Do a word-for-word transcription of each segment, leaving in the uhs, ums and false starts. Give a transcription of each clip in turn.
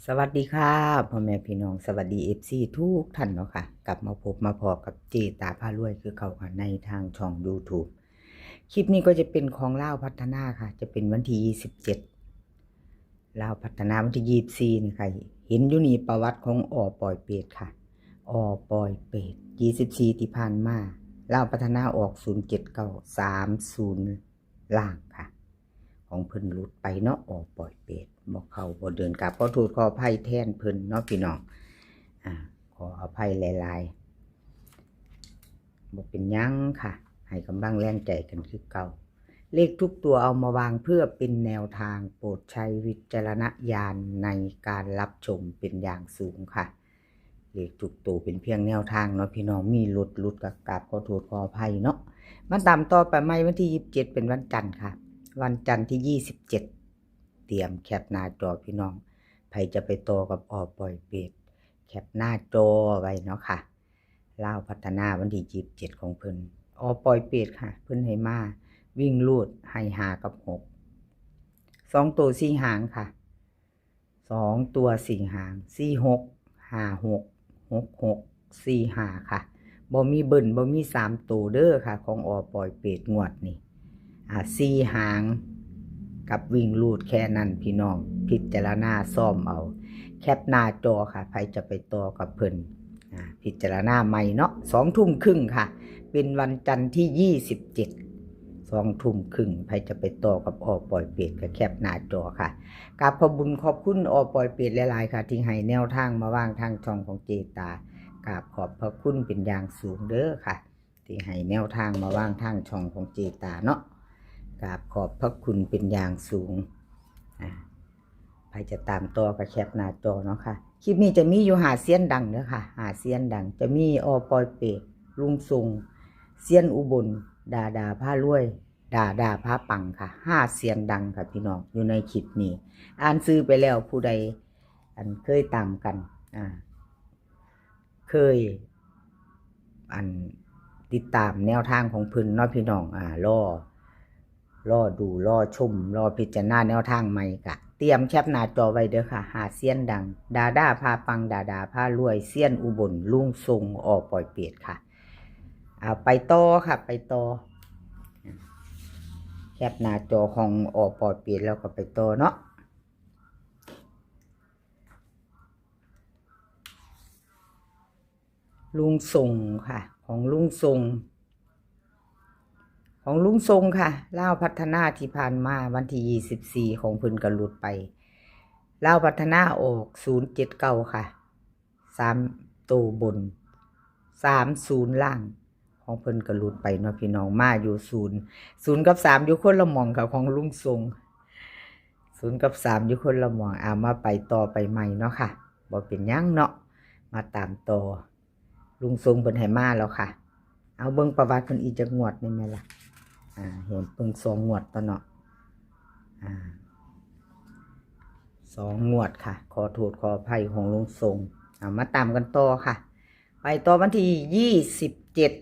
สวัสดีค่ะ พ่อแม่พี่น้อง สวัสดี เอฟซี ทุกท่านเนาะค่ะ กลับมาพบมาพ้อกับเจตาพารวยคือเก่าค่ะ ในทางช่อง YouTube คลิปนี้ก็จะเป็นของลาวพัฒนาค่ะ จะเป็นวันที่ยี่สิบเจ็ด ลาวพัฒนาวันที่ยี่สิบสี่นี่ค่ะ เห็นอยู่นี่ประวัติของ อ.ปอยเปต ค่ะ อ.ปอยเปต ยี่สิบสี่ ที่ผ่านมา ลาวพัฒนาออก ศูนย์เจ็ดเก้า สามศูนย์ ล่างค่ะ ของเพิ่นหลุดไปเนาะ อ.ปอยเปต บ่เข้าบ่เดิน กราบขอโทษขออภัยแทนเพิ่นเนาะพี่น้อง อ่า ขออภัยหลายๆ บ่เป็นหยังค่ะ ให้กำลังแรงใจกันคือเก่า เลขทุกตัวเอามาวางเพื่อเป็นแนวทาง โปรดใช้วิจารณญาณในการรับชมเป็นอย่างสูงค่ะ เลขทุกตัวเป็นเพียงแนวทางเนาะพี่น้อง มีหลุดหลุดก็กราบขอโทษขออภัยเนาะ มาตามต่อไปใหม่วันที่ยี่สิบเจ็ด เป็นวันจันทร์ค่ะ วันจันทร์ที่ยี่สิบเจ็ด เตรียมแคปหน้าจอพี่น้อง ไผจะไปต่อกับ อ.ปอยเปต แคปหน้าจอไว้เนาะค่ะ ลาวพัฒนาวันที่ยี่สิบเจ็ด ของเพิ่น อ.ปอยเปต ค่ะ เพิ่นให้มาวิ่งรูดให้ห้ากับหก สองตัวสี่หางค่ะ สองตัวสี่หาง สี่หก ห้าหก หกหก สี่ห้า ค่ะ บ่มีเบิ้ล บ่มีสามตัวเด้อค่ะ ของ อ.ปอยเปต งวดนี้ อ่า สี่หาง กับวิ่งรูดแค่นั้นพี่น้อง พิจารณาซ่อมเอา แคปหน้าจอค่ะ ไผจะไปต่อกับเพิ่น อ่า พิจารณาใหม่เนาะ สองทุ่มครึ่งค่ะ เป็นวันจันทร์ที่ยี่สิบเจ็ด สองทุ่มครึ่ง ไผจะไปต่อกับ อ.ปอยเปต ก็แคปหน้าจอค่ะ กราบขอบบุญขอบคุณ อ.ปอยเปต หลายๆ ค่ะ ที่ให้แนวทางมาวางทางช่องของเจตา กราบขอบพระคุณเป็นอย่างสูงเด้อค่ะ ที่ให้แนวทางมาวางทางช่องของเจตาเนาะ กราบขอบพระคุณเป็นอย่างสูง อ่า ไผจะตามต่อก็แคปหน้าจอเนาะค่ะ คลิปนี้จะมีอยู่ห้าเซียนดังเด้อค่ะ ห้าเซียนดัง จะมี อ.ปอยเปต ลุงทรง เซียนอุบล ดาดาพารวย ดาดาพาปังค่ะ ห้าเซียนดังค่ะพี่น้อง อยู่ในคลิปนี้ อ่านชื่อไปแล้ว ผู้ใด อันเคยตามกัน อ่า เคย อันติดตามแนวทางของเพิ่นเนาะพี่น้อง อ่า รอ รอดู รอชม รอพิจารณาแนวทางใหม่กะ เตรียมแคปหน้าจอไว้เด้อค่ะ ห้าเซียนดัง ดาดาพาปัง ดาดาพารวย เซียนอุบล ลุงทรง อ.ปอยเปต ค่ะ เอาไปต่อค่ะ ไปต่อ แคปหน้าจอของ อ.ปอยเปต แล้วก็ไปต่อเนาะ ลุงทรงค่ะ ของลุงทรง ของลุงทรงค่ะ ลาวพัฒนาที่ผ่านมาวันที่ยี่สิบสี่ ของเพิ่นก็หลุดไป ลาวพัฒนาออก ศูนย์เจ็ดเก้า ค่ะ สามตัวบน สามศูนย์ ล่าง ของเพิ่นก็หลุดไปเนาะพี่น้อง มาอยู่ศูนย์ ศูนย์กับสามอยู่คนละหม่องค่ะ ของลุงทรง ศูนย์กับสามอยู่คนละหม่อง เอามาไปต่อไปใหม่เนาะค่ะ บ่เป็นหยังเนาะ มาตามต่อ ลุงทรงเพิ่นให้มาแล้วค่ะ เอาเบิ่งประวัติเพิ่นอีกจักงวดได้ไหมล่ะ อ่า เห็นเบิ่งสองงวดต่อเนาะ อ่า สองงวดค่ะ ขอโทษขออภัยของลุงทรง เอามาตามกันต่อค่ะ ไปต่อวันที่ยี่สิบเจ็ด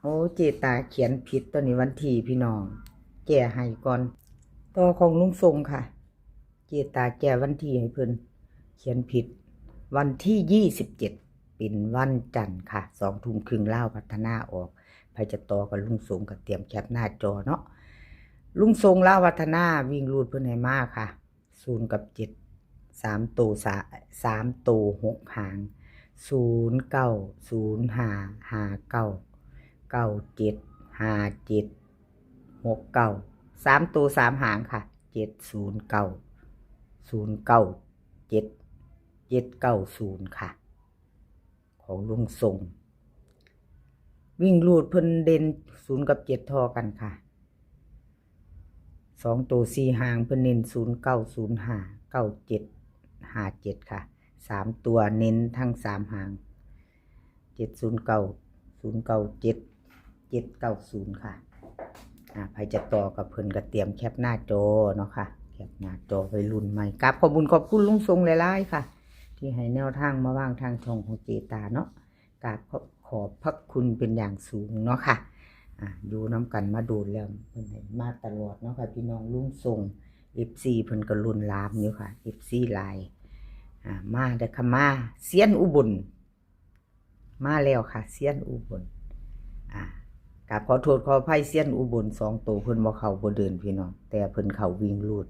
โอ้ เจตาเขียนผิดตัวนี้วันที่พี่น้อง แก้ให้ก่อน ต่อของลุงทรงค่ะ เจตาแก้วันที่ให้เพิ่น เขียนผิด วันที่ยี่สิบเจ็ด เป็นวันจันทร์ค่ะ สองทุ่มครึ่งลาวพัฒนาออก ไผจะต่อกับลุงทรงก็เตรียมแคปหน้าจอเนาะ ลุงทรงลาวพัฒนาวิ่งรูดเพิ่นให้มาค่ะ ศูนย์กับเจ็ด สามตัวสา สามตัวหกหาง ศูนย์เก้า ศูนย์ห้า ห้าเก้า เก้าเจ็ด ห้าเจ็ด หกเก้า สามตัวสามหางค่ะ เจ็ดศูนย์เก้า ศูนย์เก้าเจ็ด เจ็ดเก้าศูนย์ ค่ะ ของลุงทรง วิ่งรูดเพิ่นเด่นศูนย์กับเจ็ดท่อกันค่ะ สองตัวสี่หางเพิ่นเน้นศูนย์เก้า ศูนย์ห้า เก้าเจ็ด ห้าเจ็ด ค่ะ สามตัวเน้นทั้งสามหาง เจ็ดศูนย์เก้า ศูนย์เก้าเจ็ด เจ็ดเก้าศูนย์ ค่ะ อ่า ไผจะต่อกับเพิ่นก็เตรียมแคปหน้าจอเนาะค่ะ แคปหน้าจอไว้รุ่นใหม่ กราบขอบบุญขอบคุณลุงทรงหลายๆ ค่ะ ที่ให้แนวทางมาวางทางช่องของเจตาเนาะ กราบขอบ ขอบพระคุณเป็นอย่างสูงเนาะค่ะ อ่า อยู่นำกันมาโดนแล้ว เพิ่นให้มาตลอดเนาะค่ะ พี่น้องลุงทรง เอฟซี เพิ่นก็รุ่นหลามอยู่ค่ะ เอฟซี หลาย อ่า มาเด้อค่ะ มา เซียนอุบล มาแล้วค่ะ เซียนอุบล อ่า กราบขอโทษขออภัย เซียนอุบล สองตัวเพิ่นบ่เข้าบ่เดินพี่น้อง แต่เพิ่นเข้าวิ่งรูด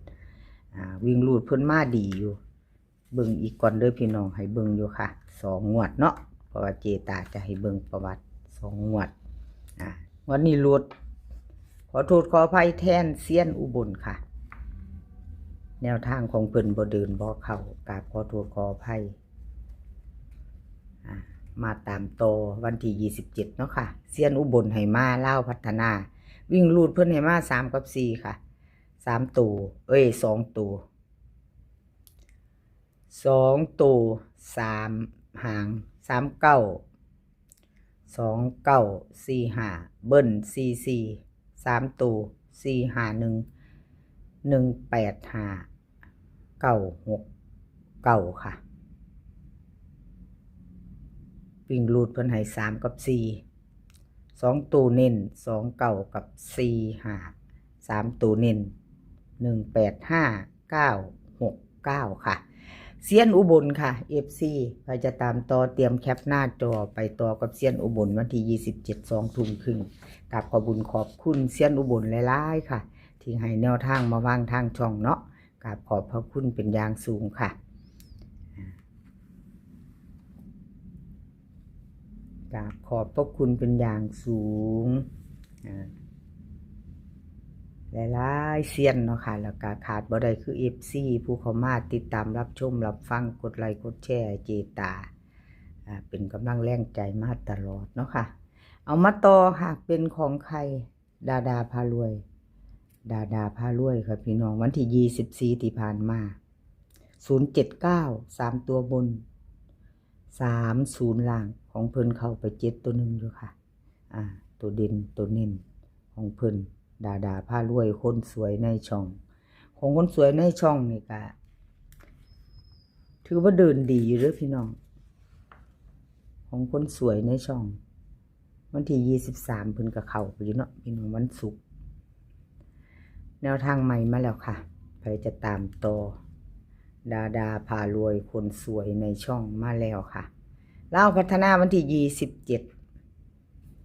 อ่า วิ่งรูดเพิ่นมาดีอยู่ เบิ่งอีกก่อนเด้อพี่น้อง ให้เบิ่งอยู่ค่ะ สองงวดเนาะ เพราะว่าเจตาจะให้เบิ่งประวัติสองงวด อ่า งวดนี้รูด ขอโทษขออภัยแทนเซียนอุบลค่ะ แนวทางของเพิ่นบ่เดินบ่เข้า กราบขอโทษขออภัย อ่า มาตามต่อวันที่ยี่สิบเจ็ดเนาะค่ะ เซียนอุบลให้มาลาวพัฒนา วิ่งรูดเพิ่นให้มาสามกับสี่ค่ะ สามตัว เอ้ย สองตัว สองตัว สามหาง สามเก้า สองเก้า สี่ห้า เบิ้ล สี่สี่ สามตัว สี่ห้าหนึ่ง หนึ่งแปดห้า เก้าหกเก้าค่ะ วิ่งรูดเพิ่นให้สามกับสี่ สองตัวเน้น สองเก้า กับ สี่ห้า สามตัวเน้น หนึ่งแปดห้า เก้าหกเก้าค่ะ เซียนอุบลค่ะ เอฟซี ใครจะตามต่อเตรียมแคปหน้าจอไปต่อกับเซียนอุบลวันที่ยี่สิบเจ็ด สองทุ่มครึ่ง กราบขอบบุญขอบคุณเซียนอุบลหลายๆค่ะ ที่ให้แนวทางมาวางทางช่องเนาะ กราบขอบพระคุณเป็นอย่างสูงค่ะ กราบขอบพระคุณเป็นอย่างสูง อ่า หลายๆเซียนเนาะค่ะ แล้วก็ขาดบ่ได้คือ เอฟซี ผู้เข้ามาติดตามรับชมรับฟัง กดไลค์กดแชร์เจตา อ่า เป็นกำลังแรงใจมาตลอดเนาะค่ะ เอามาต่อค่ะ เป็นของใคร ดาดาพารวย ดาดาพารวยค่ะพี่น้อง วันที่ยี่สิบสี่ที่ผ่านมา ศูนย์เจ็ดเก้า สามตัวบน สามศูนย์ล่าง ของเพิ่นเข้าไปเจ็ดตัวหนึ่งอยู่ค่ะ อ่า ตัวเด่นตัวเน้นของเพิ่น ดาดาพารวย คนสวยในช่อง ของคนสวยในช่องนี่ก็ถือว่าเดินดีอยู่เด้อพี่น้อง ของคนสวยในช่อง วันที่ยี่สิบสามเพิ่นก็เข้าไปอยู่เนาะพี่น้อง วันศุกร์ แนวทางใหม่มาแล้วค่ะ ใครจะตามต่อ ดาดาพารวยคนสวยในช่องมาแล้วค่ะ ลาวพัฒนาวันที่ยี่สิบเจ็ด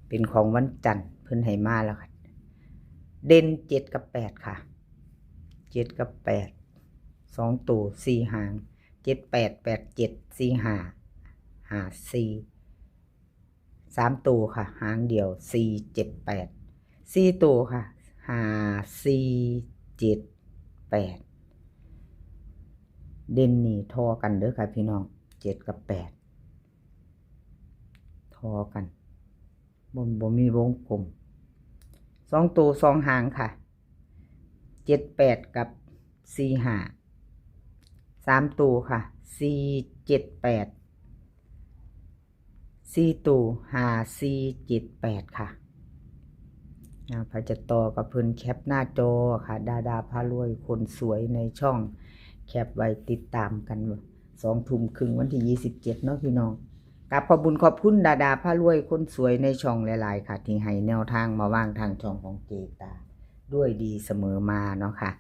เป็นของวันจันทร์ เพิ่นให้มาแล้วค่ะ เด่นเจ็ดกับแปดค่ะ เจ็ดกับแปด สองตัวสี่หาง เจ็ดแปด แปดเจ็ด สี่ห้า ห้าสี่ สามตัวค่ะ หางเดียว สี่เจ็ดแปด สี่ตัวค่ะ ห้าสี่เจ็ดแปด เด่นนี่ทอกันเด้อค่ะพี่น้อง เจ็ดกับแปด ทอกัน บ่ บ่มีวงกลม สองตัวสองหางค่ะ เจ็ดแปด กับ สี่ห้า สามตัวค่ะ สี่เจ็ดแปด สี่ตัว ห้าสี่เจ็ดแปด ค่ะ อ่า ใครจะต่อกับเพิ่นแคปหน้าจอค่ะ ดาดาพารวยคนสวยในช่อง แคปไว้ติดตามกัน สองทุ่มครึ่งวันที่ยี่สิบเจ็ดเนาะพี่น้อง กราบขอบบุญขอบคุณดาดาพารวยคนสวยในช่องหลายๆค่ะ ที่ให้แนวทางมาวางทางช่องของเจตา ด้วยดีเสมอมาเนาะค่ะ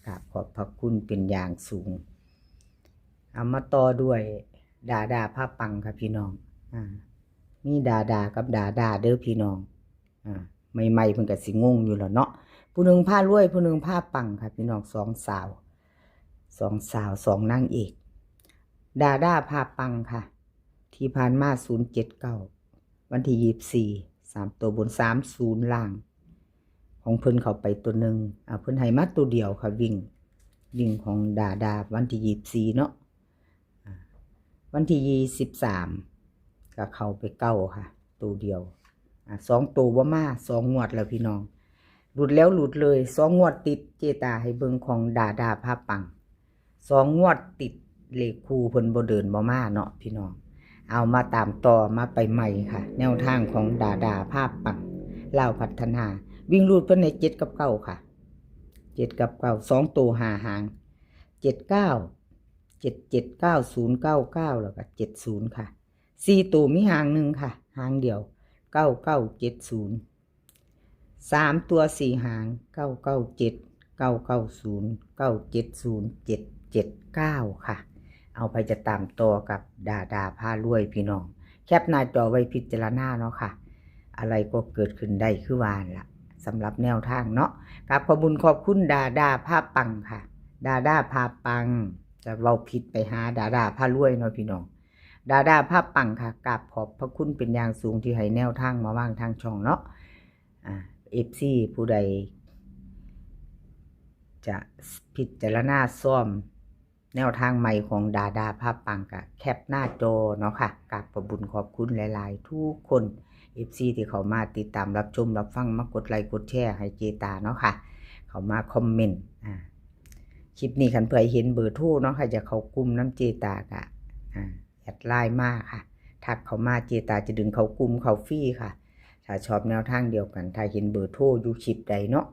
กราบขอบพระคุณเป็นอย่างสูง เอามาต่อด้วยดาดาพาปังค่ะพี่น้อง อ่า มีดาดากับดาดาเด้อพี่น้อง อ่า ใหม่ๆเพิ่นก็สิงงอยู่แล้วเนาะ ผู้หนึ่งพารวย ผู้หนึ่งพาปังค่ะพี่น้อง สองสาว สองสาว สองนางเอก ดาดาพาปังค่ะ ที่ผ่านมา ศูนย์เจ็ดเก้า วันที่ยี่สิบสี่ สามตัวบน สามศูนย์ล่าง ของเพิ่นเข้าไปตัวหนึ่ง อ่า เพิ่นให้มาตัวเดียวค่ะ วิ่ง วิ่งของดาดาวันที่ยี่สิบสี่เนาะ อ่า วันที่ยี่สิบสาม ก็เข้าไปเก้าค่ะ ตัวเดียว อ่า สองตัวบ่มา สองงวดแล้วพี่น้อง หลุดแล้วหลุดเลย สองงวดติด เจตาให้เบิ่งของดาดาพาปัง สองงวดติด เลขคู่เพิ่นบ่เดินบ่มาเนาะพี่น้อง เอามาตามต่อมาไปใหม่ค่ะ แนวทางของดาดาพาปัง ลาวพัฒนา วิ่งรูดเพิ่นในเจ็ดกับเก้าค่ะ เจ็ดกับเก้า สองตัวห้าหาง เจ็ดเก้า เจ็ดเจ็ด เก้าศูนย์ เก้าเก้า แล้วก็ เจ็ดศูนย์ ค่ะ สี่ตัวมีหางหนึ่งค่ะ หางเดียว เก้าเก้าเจ็ดศูนย์ สามตัวสี่หาง เก้าเก้าเจ็ด เก้าเก้าศูนย์ เก้าเจ็ดศูนย์ เจ็ดเจ็ดเก้า ค่ะ เอาไปจะตามต่อกับดาดาพารวยพี่น้อง แคปหน้าจอไว้พิจารณาเนาะค่ะ อะไรก็เกิดขึ้นได้คือว่าหั่นละสำหรับแนวทางเนาะ กราบขอบบุญขอบคุณดาดาพาปังค่ะ ดาดาพาปัง จะเว้าผิดไปหาดาดาพารวยเนาะพี่น้อง ดาดาพาปังค่ะ กราบขอบพระคุณเป็นอย่างสูงที่ให้แนวทางมาวางทางช่องเนาะ อ่า เอฟซี ผู้ใด จะพิจารณาซ่อมแนวทางใหม่ของดาดาพาปังกะแคปหน้าจอเนาะค่ะ กราบขอบบุญขอบคุณหลายๆ ทุกคน เอฟซี ที่เขามาติดตามรับชมรับฟัง มากดไลค์กดแชร์ให้เจตาเนาะค่ะ เขามาคอมเมนต์ อ่า คลิปนี้คันเผื่อเห็นเบอร์โทรเนาะค่ะ จะเข้ากลุ่มน้ำเจตากะ อ่า แอดไลน์มาค่ะ ทักเขามา เจตาจะดึงเข้ากลุ่มเข้าฟรีค่ะ ถ้าชอบแนวทางเดียวกัน ถ้าเห็นเบอร์โทรอยู่คลิปใดเนาะ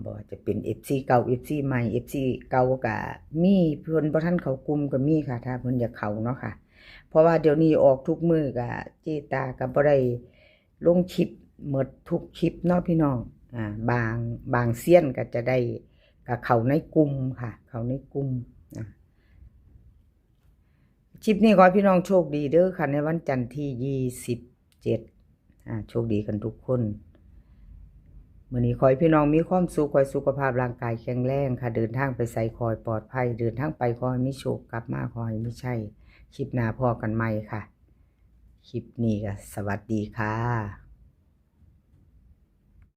บ่ว่าจะเป็น เอฟซี เก่า เอฟซี ใหม่ เอฟซี เก่าก็มี เพิ่นบ่ทันเข้ากลุ่มก็มีค่ะ ถ้าเพิ่นอยากเข้าเนาะค่ะ เพราะว่าเดี๋ยวนี้ออกทุกมื้อก็ เจตาก็บ่ได้ลงคลิปหมดทุกคลิปเนาะพี่น้อง อ่า บาง บางเซียนก็จะได้ ก็เข้าในกลุ่มค่ะ เข้าในกลุ่ม อ่า คลิปนี้ขอให้พี่น้องโชคดีเด้อค่ะ ในวันจันทร์ที่ ยี่สิบเจ็ด อ่า โชคดีกันทุกคน มื้อนี้ขอให้พี่น้องมีความสุข ขอให้สุขภาพร่างกายแข็งแรงค่ะ เดินทางไปไสขอให้ปลอดภัย เดินทางไปขอให้มีโชค กลับมาขอให้มีชัย คลิปหน้าพ้อกันใหม่ค่ะ คลิปนี้ก็สวัสดีค่ะ